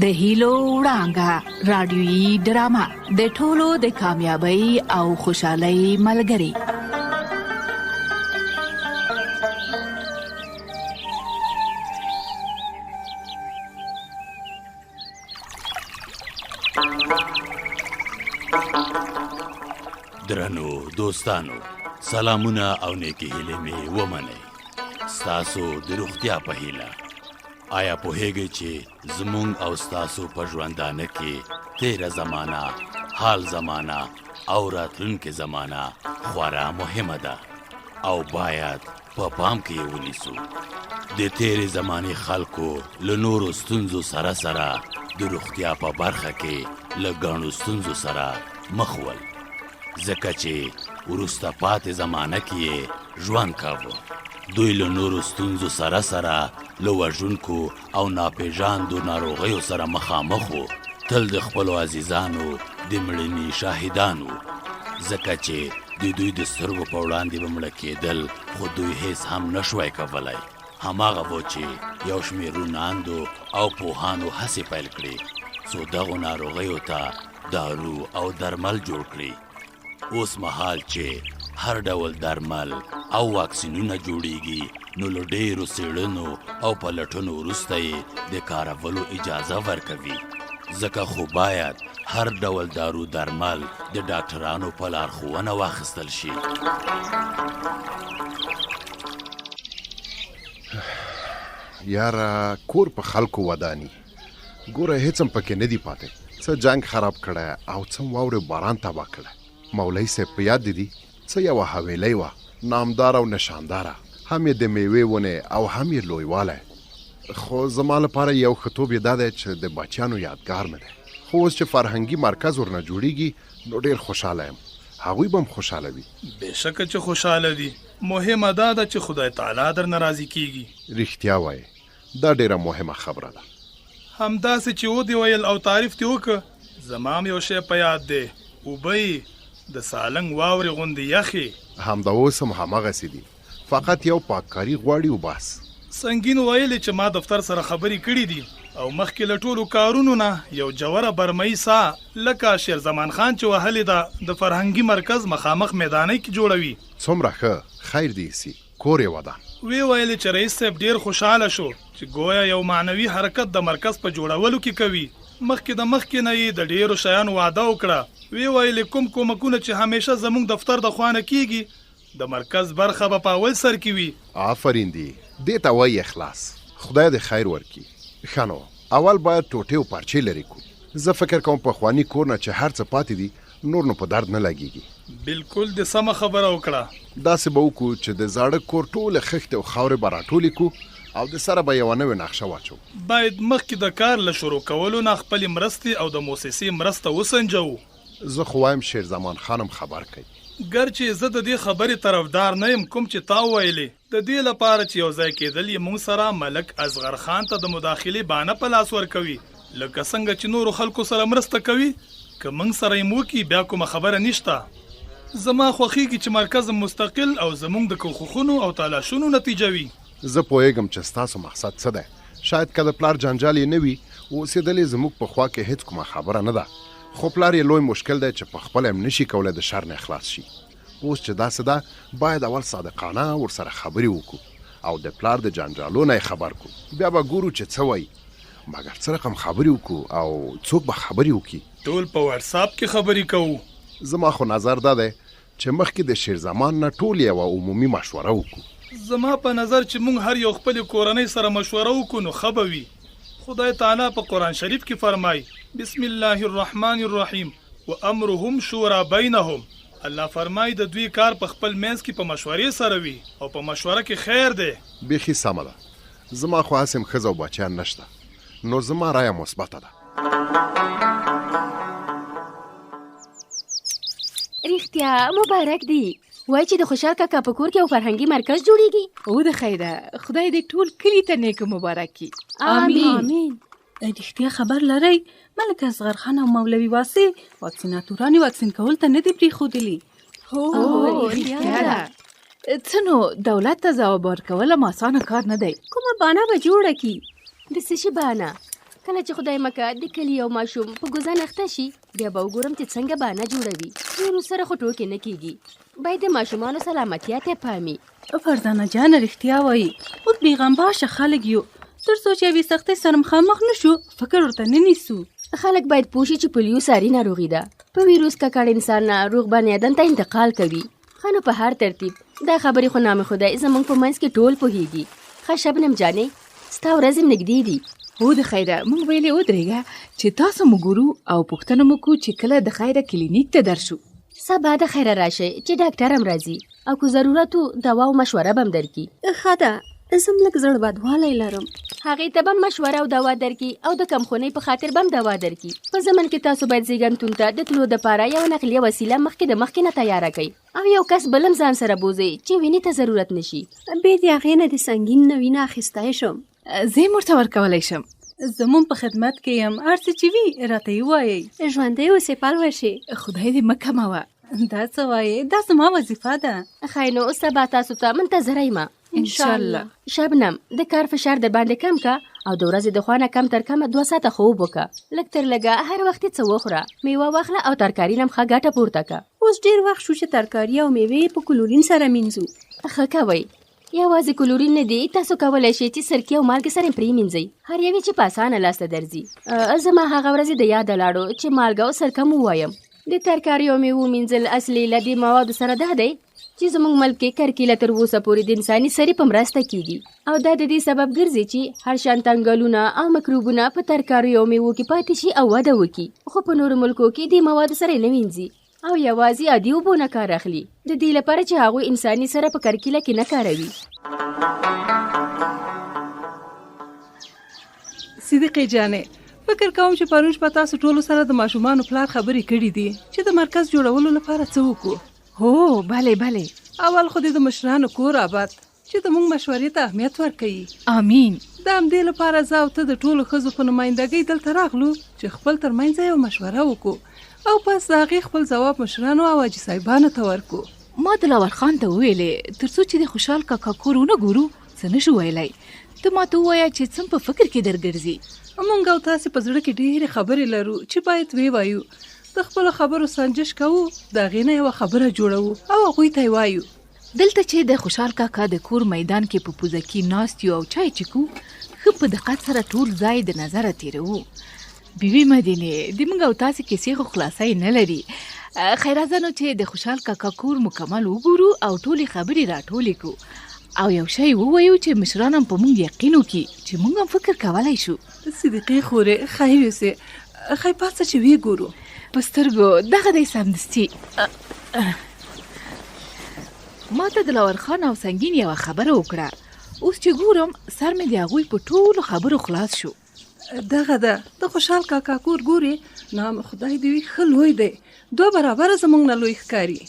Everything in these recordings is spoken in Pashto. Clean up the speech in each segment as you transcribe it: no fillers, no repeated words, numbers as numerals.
د هیلو وړانګه رادیوي ډرامه د ټولو د کامیابی او خوشحالۍ ملګری. درنو دوستانو، سلامونه او نیکی هیلې مې ومنئ. ستاسو د روغتیا په هیله. آیا پوهیږئ چې زمونږ او ستاسو په ژوندانه کې تیره زمانه، حال زمانه او راتلونکې زمانه خورا مهمه ده او باید په پام کې یې ونیسو. د تیرې زمانې خلکو له نورو ستونزو سره سره د روغتیا په برخه کې له ګڼو ستونزو سره مخ ول، ځکه چې وروسته پاتې زمانه کې یې ژوند کاوه. دوی له نورو ستونزو سره سره له وژونکو او ناپېژاندو ناروغیو سره مخامخ وو، تل د خپلو عزیزانو د مړینې شاهدان وو، ځکه چې د دوی د سترګو په وړاندې به مړه کېدل، خو دوی هیڅ هم نه شوای کولی. هماغه و چې یو شمېر روڼاندو او پوهانو هڅې پیل کړې څو دغو ناروغیو ته دارو او درمل جوړ کړي. اوس مهال چې هر ډول درمل او واکسینونه جوړیږي، نو له ډېرو څېړنو او پلټنو وروسته یې د کارولو اجازه ورکوي، ځکه خو باید هر ډول دارو درمل د ډاکټرانو په لارښوونه واخیستل شي. یاره کور په خلکو ودانی، ګوره هیڅ هم پکې نه دی پاتې. څه جنګ خراب کړی او څه واورې باران تباه کړی. مولوي صاحب په یاد دي څه یوه حویلۍ وه، نامداره او نشانداره، هم یې د میوې ونې او هم یې لویوالی. خو زما لپاره یو ښه توب یې دا دی چې د بچیانو یادګار مې دی. خو اوس چې فرهنګي مرکز ورنه جوړیږي نو ډیر خوشحاله یم، هغوی به هم خوشحاله وي. بېشکه چې خوشحاله دي، مهمه دا ده چې خدای تعالی درنه راضي کیږي. رښتیا وایې، دا ډیره مهمه خبره ده. همداسې چې ودې ویل او تعریف دې وکړ، زما هم یو شی په یاد دی، اوبه یې د سالنګ واورې غوندې یخې. همدا اوس هم هماغسې دي، فقط یو پاککاري غواړي او بس. سنګین ویلې چې ما دفتر سره خبرې کړې دي او مخکې له ټولو کارونو نه یو جوره برمهيي ساه لکه شیرزمان خان چې وهلې ده، د فرهنګي مرکز مخامخ میدانۍ کې جوړوي. څومره ښه، خیر دې سي، کور یې ودان. ویې ویلې چې رئیس صاحب ډېر خوشحاله شو چې ګویا یو معنوي حرکت د مرکز په جوړولو کې کوي. مخکې د مخکې نه یې د ډېرو شیانو وعده وکړه. ویې ویلې کوم کومکونه چې همیشه زموږ دفتر د خوا نه کېږي، د مرکز برخه به په اول سر کې وي. آفرین دي، دې ته وایي اخلاص. خدای دې خیر ورکړي. ښه نو اول باید ټوټې او پارچې لرې کړو. زه فکر کوم پخواني کور نه چې هر څه پاتې دي نور نو په درد نه لګیږي. بلکل دې سمه خبره وکړه. داسې به وکړو چې د زاړه کور ټولې خښتې او خاورې به راټولې کړو او د سره به یوه نوې نقشه واچوو. باید مخکې د کار له شروع کولو نه خپلې مرستې او د موسسې مرسته وسنجوو. زه خو وایم شیرزمان خان هم خبر کړئ. ګر چې زه د دې خبرې طرفدار نه یم کوم چې تا وویلې، د دې لپاره چې یو ځای کېدل یې مونږ سره ملک اصغر خان ته د مداخلې بانه په لاس ورکوي، لکه څنګه چې نورو خلکو سره مرسته کوي، که مونږ سره یې وکړي بیا کومه خبره نشته. زما خوښیږي چې مرکز مستقل او زمونږ د کوښښونو او تلاشونو نتیجه وي. زه پوهیږم چې ستاسو مقصد څه دی، شاید که د پلار جنجال یې نه وي، اوسېدل یې زموږ په خوا کې هیڅ کومه خبره نه ده، خو پلار یې لوی مشکل دی چې په خپله هم نشي کولی د شر نه خلاص شي. اوس چې داسې ده باید اول صادقانه ورسره خبرې وکړو او د پلار د جنجالو نه یې خبر کړو، بیا به ګورو چې څه وایي. مګر څه رقم خبرې وکړو او څوک به خبرې وکړي؟ ټول په واټساپ کې خبرې کوو. زما خو نظر دا دی چې مخکې د شیرزمان نه ټول یوه عمومي مشوره وکړو. زما په نظر چې مونږ هر یو خپلې کورنۍ سره مشوره وکړو نو ښه به وي. خدای تعالی په قرآن شریف کې فرمایي، بسم الله الرحمن الرحیم وامرهم شورا بینهم، الله فرمایي د دوی کار په خپل منځ کې په مشورې سره وي او په مشوره کې خیر دی. بیخي سمه ده، زما خو هسې هم ښځه او بچیان نشته نو زما رایه مثبته ده. رښتیا مبارک دی، وای چې د خوشحال کاکا په کور کې یو فرهنګي مرکز جوړیږي. او د خیره خدای دې ټول کلي ته نیک مبارک کړي. آمین. آمین. رښتیا خبر لرئ، ملک اصغر خان او مولوي واسع واکسیناتوران واکسین کول ته نه دي پرېښودلي. هو رښتیا ده. څه نو دولت ته ځواب ورکول هم اسانه کار نه دی. کومه بانه به جوړه کړي؟ د څه شي بانه؟ کله چې خدای مکه د کلي یو ماشوم په ګوزن اخته شي، بیا به وګورم چې څنګه بانه جوړوي. ویروس سره خو ټوکې نه کیږي، باید د ماشومانو سلامتیا ته پام وي. فرزانه جانه رښتیا وایي، موږ بېغمباشه خلک یو، تر څو چې یوې سختۍ سره مخامخ نه شو فکر ورته نه نیسو. خلک باید پوه شي چې پولیو ساري ناروغي ده، په ویروس ککړ انسان نه روغ بني آدم ته انتقال کوي. ښه نو په هر ترتیب دا خبرې خو نام خدای زموږ په منځ کې ټول پوهیږي. ښه شبنم جانې، ستا ورځې هم نږدې دي. هو د خیره، موږ ویلې ودرېږه چې تاسو مو ګورو او پوښتنه مو کو چې کله د خیره کلینیک ته درشو. سبا د خیره راشئ چې ډاکټر هم راځي او که ضرورت و دوا او مشوره به هم درکړي. ښه ده، زه هم لږ زړه بدوالی لرم. هغې ته به هم مشوره او دوا درکړي او د کمخونۍ په خاطر به هم دوا درکړي. په ضمن کې تاسو باید زیږنتون ته د تلو دپاره یوه نقلیه وسیله مخکې د مخکې نه تیاره کړئ او یو کس بل هم ځان سره بوځئ چې وینې ته ضرورت نشي. بې د هغې نه د سنګین نه وینه اخیستی شم. زه یې ورته ورکولی شم. زه هم په خدمت کې یم، هر څه چې وي راته یې ووایئ. ژوندۍ اوسې پلوشې. خدای دې مه کموه. دا څه وایې، دا زما وظیفه ده. ښه نو سبا تاسو ته منتظره یم. انشاءالله. شبنم، د کار فشار در باندې کم که او د ورځې د خوا نه کم تر کمه 2 ساعته خوب وکړه. لږ تر لږه هر وخت څه وخوره، میوه واخله او ترکاري نه هم ښه ګټه پورته که. اوس ډېر وخت شو چې ترکاري او میوې په کلورین سره مینځو. ښه کوئ. یوازې کلورین نه دي، تاسو کولی شئ چې سرکې او مالګې سره یې پرېمینځئ، هر یو یې چې په اسانه لاسته درځي. زما هغه ورځې د یاده لاړو چې مالګه او سرکه مو ووایم. د ترکاریو او میوو مینځل اصلي له دې موادو سره دا دی چې زموږ ملک کې کرکیله تر اوسه پورې د انساني سرې په مرسته کیږي او دا د دې سبب ګرځي چې هر شان تنګلونه او مکروبونه په ترکاریو او میوو کې پاتې شي او وده وکړي، خو په نورو ملکو کې دې موادو سره نه وینځي او یوازې عادي اوبو نه کار اخلي، د دې لپاره چې هغوی انساني سره په کرکیله کې نه کاروي. صدیقې جانې، فکر کوم چې پرون شپه تاسو ټولو سره د ماشومانو پلار خبرې کړې دي چې د مرکز جوړولو لپاره څه وکړو. هو بله بله. اول خو دې د مشرانو کور آباد چې د موږ مشورې ته اهمیت ورکوي. آمین. د همدې لپاره زه او ته د ټولو ښځو په نمایندګۍ دلته راغلو چې خپل ترمنځ یو مشوره وکړو او پس د هغې خپل ځواب مشرانو او حاجي صاحبانو ته ورکړو. ما دلاور خان ته وویلې تر څو چې د خوشحال کاکا کور ونه ګورو څه نه شو ویلی. ته ماته ووایه چې څه په فکر کې درګرځي. موږ او تاسې په زړه کې ډېرې خبرې لرو چې باید ویې وایو. د خپلو خبرو سنجش کوو، د هغې نه یوه خبره جوړوو او هغوی ته یې وایو. دلته چې د خوشحال کاکا د کور میدان کې په پوزه کې ناست یو او چای چکو، ښه په دقت سره ټول ځای د نظره تېروو. بیبي مدینې، د موږ او تاسې کیسې خو خلاصی نه لري. خیر راځه نو چې د خوشحال کاکا کور مکمل وګورو او ټولې خبرې راټولې کړو او یو شی ووایو چې مشران هم په موږ یقین وکړي چې موږ هم فکر کولی شو. صدیقې خورې، خیر یوسې، خیر پاڅه چې ویې ګورو. په سترګو دغه دی سمدستي. ما ته دلاور خان او سنګین یوه خبره وکړه، اوس چې ګورم سر مې د هغوی په ټولو خبرو خلاص شو. دغه ده د خوشحال کاکا کور، ګورې نام خدای دې وي ښه لوی دی، 2 برابره زموږ نه لوی ښکاري.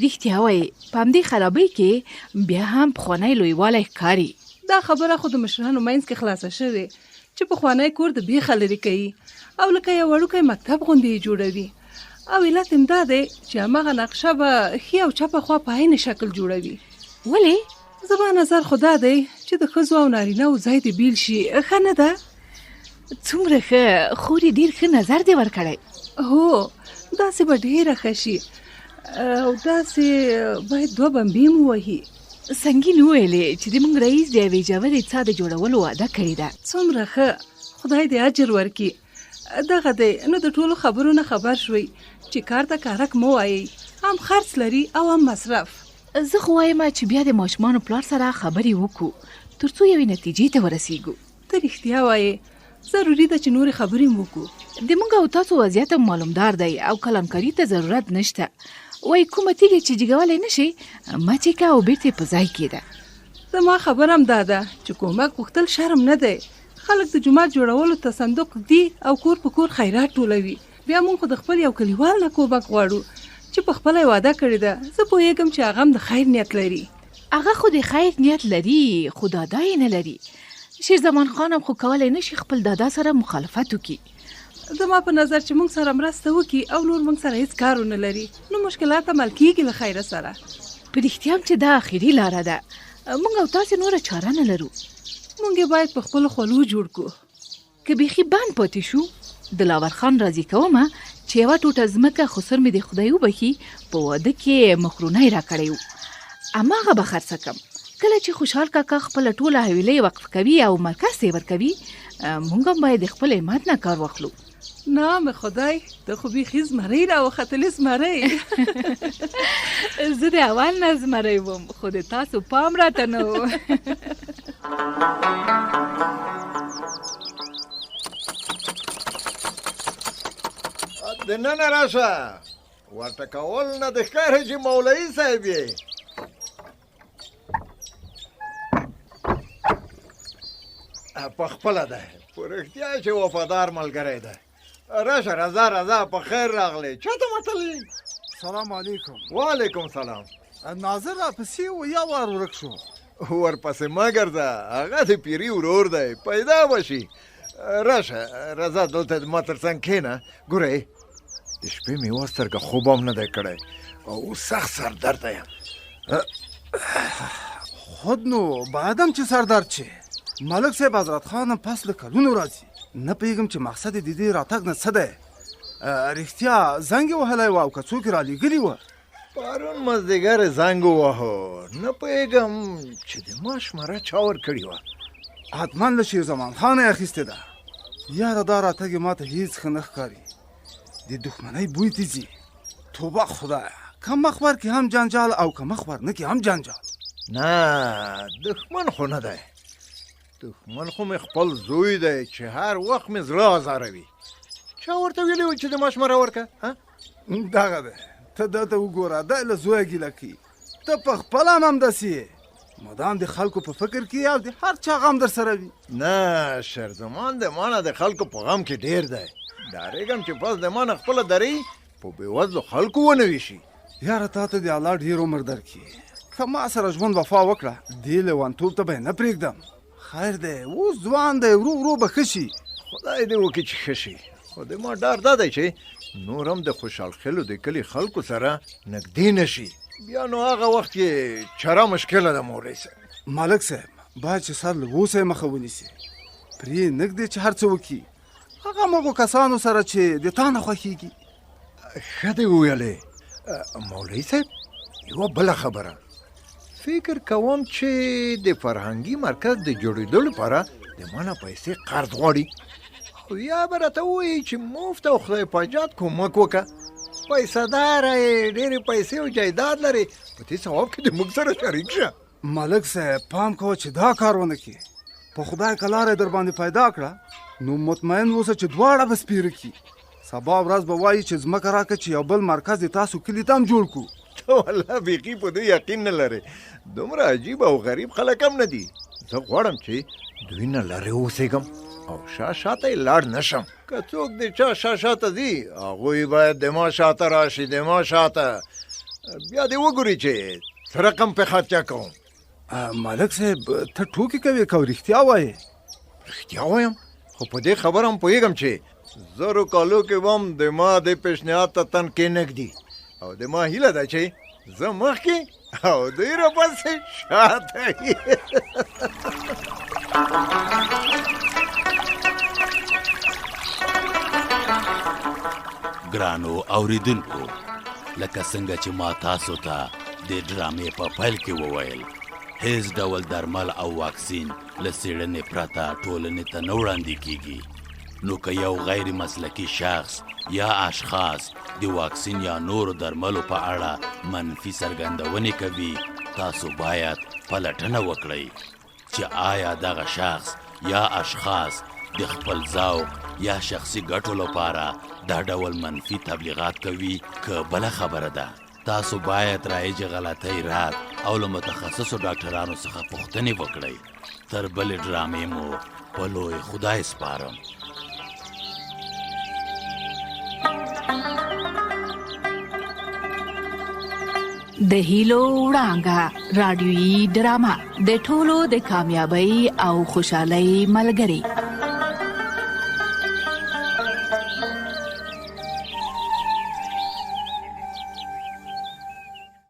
رښتیا وایې، په همدې خرابۍ کې بیا هم پخوانی لویوالی ښکاري. دا خبره خو د مشرانو منځ کې خلاصه شوې چې پخوانی کور د بیخه لرې کوي او لکه یو وړوکی مکتب غوندې یې جوړوي، او علت هم دا دی چې هماغه نقشه به ښې او چپه خوا په عین شکل جوړوي. ولې؟ زما نظر خو دا دی چې د ښځو او نارینه و ځای دې بیل شي، ښه نه ده؟ څومره ښه خورې، ډېر ښه نظر دې ورکړی. هو، داسې به ډېره ښه شي، او داسې باید 2 بمبې مو وهي. سنګین وویلې چې د موږ رئیس د یوې ژورې څاه د جوړولو وعده کړې ده. څومره ښه، خدای دې اجر ورکړي. دغه دی نو د ټولو خبرو نه خبر شوئ چې کار ته کارک مه وایئ، هم خرڅ لري او هم مصرف. زه خو وایم چې بیا د ماشومانو پلار سره خبرې وکړو تر څو یوې نتیجې ته ورسیږو. ته رښتیا وایې، ضروري ده چې نورې خبرې هم وکړو. د موږ او تاسو وضعیت هم معلومدار دی او کلانکاري ته ضرورت نشته. وایي کومه تیږه چې جګولی نه شي مچ یې که او بیرته یې په ځای کېده. زما خبره هم دا ده چې کومک غوښتل شرم نه دی. خلک د جومات جوړولو ته صندوق ږدي او کور په کور خیرات ټولوي، بیا موږ خو د خپل یو کلیوال نه کومک غواړو چې په خپله یې وعده کړې ده. زه پوهېږم چې هغه هم د خیر نیت لري. هغه خو د خیر نیت لري خو دادا یې نه لري. شیرزمان خان هم خو کولی نه شي خپل دادا سره مخالفت وکړي. زما په نظر چې موږ سره مرسته وکړي او نور موږ سره هیڅ کار ونه لري نو مشکلات هم حل کېږي له خیره سره. په رښتیا هم چې دا اخري لاره ده، موږ او تاسې نوره چاره نه لرو. موږ یې باید په خپلو خولو جوړ کړو. که بیخي بند پاتې شو، دلاور خان راضي کوم چې یوه ټوټه ځمکه خسر مې د خدای وبخښي په واده کې مخرونی راکړی و، هماغه به خرڅه کم. کله چې خوشحال کاکا خپله ټوله حویلۍ وقف کوي او مرکز ته یې ورکوي، موږ هم باید د خپل همت نه کار واخلو. نام خدای، ته خو بیخي زمری راوختلې، زمری. زه د اول نه زمری وم، خو د تاسو پام راته نه و. دننه راشه، ورته کول نه د ښکاري چې مولوي صاحب یې. په خپله ده، په رښتیا چې وفادار ملګری ده. راشه راځه راځه، په خیر راغلې. چاته متل؟ سلام علیکم. وعلیکم سلام. ناظر راپسې و، یا وار ورک شو. ورپسې مه ګرځه، هغه د پیري ورور دی، پیدا به شي. راشه راځه، دلته زما تر څنګ کښېنه. ګورئ، د شپې مې یوه سترګه خوب هم نه دی کړی او اوس سخت سردرده یم. خود نو باید هم چې سردرد شي. ملک صاحب حضرت خان هم پس له کلونو راځي، نه پوهېږم چې مقصد یې د دې راتګ نه څه دی. رښتیا زنګ یې وهلی و او که څوک یې رالیږلي وه؟ پرون مازدیګر یې زنګ وواهه، نه پوهېږم چې د ما شماره چا ورکړې وه. حتما له شیرزمان خانه یې اخیستې ده. یاره دا راتګ یې ماته هېڅ ښه نه ښکاري، د دښمنۍ بوی ته ځي. توبه خدایه، که مخ ورکړي هم جنجال او که مخ ورنه کړي هم جنجال. نه، دښمن خو نه دی، دښمن خو مې خپل زوی دی چې هر وخت مې زړه ازاروي. چا ورته ویلي و چې د ما شماره ورکړه؟ دغه دی، ته ده ته وګوره، دی له زویه ګیله کوي. ته په خپله هم همداسې یې، مدام د خلکو په فکر کې او د هر چا غم در سره وي. نه، شیرزمان د ما نه د خلکو په غم کې ډېر دی. ډارېږم چې پس د ما نه خپله درۍ په بېوزلو خلکو ونه ویشي. یاره تا ته د الله ډېر عمر درکړي، که ما سره ژوند وفا وکړه، دې لېونتوب ته به یې نه پرېږدم. خیر دی، اوس ځوان دی، ورو ورو به ښه شي. خدای دې وکړي چې ښه شي، خو د ما ډار دا دی چې نور هم د خوشحال خېلو د کلي خلکو سره نږدې نه شي، بیا نو هغه وخت کې چاره مشکله ده. مولوي صاحب. ملک صاحب باید چې سر له اوسه یې مخه ونیسي، پرې نه ږدي چې هر څه وکړي، هغه مغو کسانو سره چې د تا نه خوښېږي. ښه دی وویلې مولوي صاحب. یوه بله خبره، فکر کوم چې د فرهنګي مرکز د جوړېدو لپاره د ما نه پیسې قرض غواړي، او یا به راته ووایي چې مفت او خدای پاجات کومک وکړه، پیسهداره یې، ډېرې پیسې او جایداد لرې، په دې ثواب کې د موږ سره شریک شه. ملک صاحب پام کوه چې دا کار ونه کړې، په خدای که لاره یې در باندې پیدا کړه نو مطمئن اوسه چې دواړه به سپېره کړي. سبا ورځ به وایي چې ځمکه راکړه چې یو بل مرکز د تاسو کلي ته هم جوړ کړو. ته والله بیخي په دوی یقین نه لرې، دومره عجیب او غریب خلک هم نه دي. زه غواړم چې دوی نه لرې اوسېږم او شا شاته یې لاړ نه شم. که څوک د چا شا شاته ځي، هغوی باید د ما شاته راشي، د ما شاته. بیا دې وګوري چې څه رقم په خرچه کوم. ملک صاحب ته ټوکې کوې که رښتیا وایې؟ رښتیا وایم، خو په دې خبره هم پوهېږم چې زرو کالو کې به هم د ما دې پېشنهاد ته تن کښېنږدي، او د ما هیله ده چې زه مخکې او دوی راپسې شاته. ګرانو اوریدونکو، لکه څنګه چې ما تاسو ته د ډرامې په پیل کې وویل، هیڅ ډول درمل او واکسین له څېړنې پرته ټولنې ته نه وړاندې کیږي. نو که یو غیر مسلکي شخص یا اشخاص د واکسین یا نورو درملو په اړه منفي څرګندونې کوي، تاسو باید پلټنه وکړئ چې آیا دغه شخص یا اشخاص د خپل ذوق یا شخصي ګټو لپاره دا ډول منفي تبلیغات کوي که بله خبره ده. تاسو باید رایجې غلطۍ رد او له متخصصو ډاکټرانو څخه پوښتنې وکړئ. تر بلې ډرامې مو په لوی خدای سپارم. د هیلو وړانګه رادیوي ډرامه د ټولو د کامیابی او خوشحالۍ ملګری.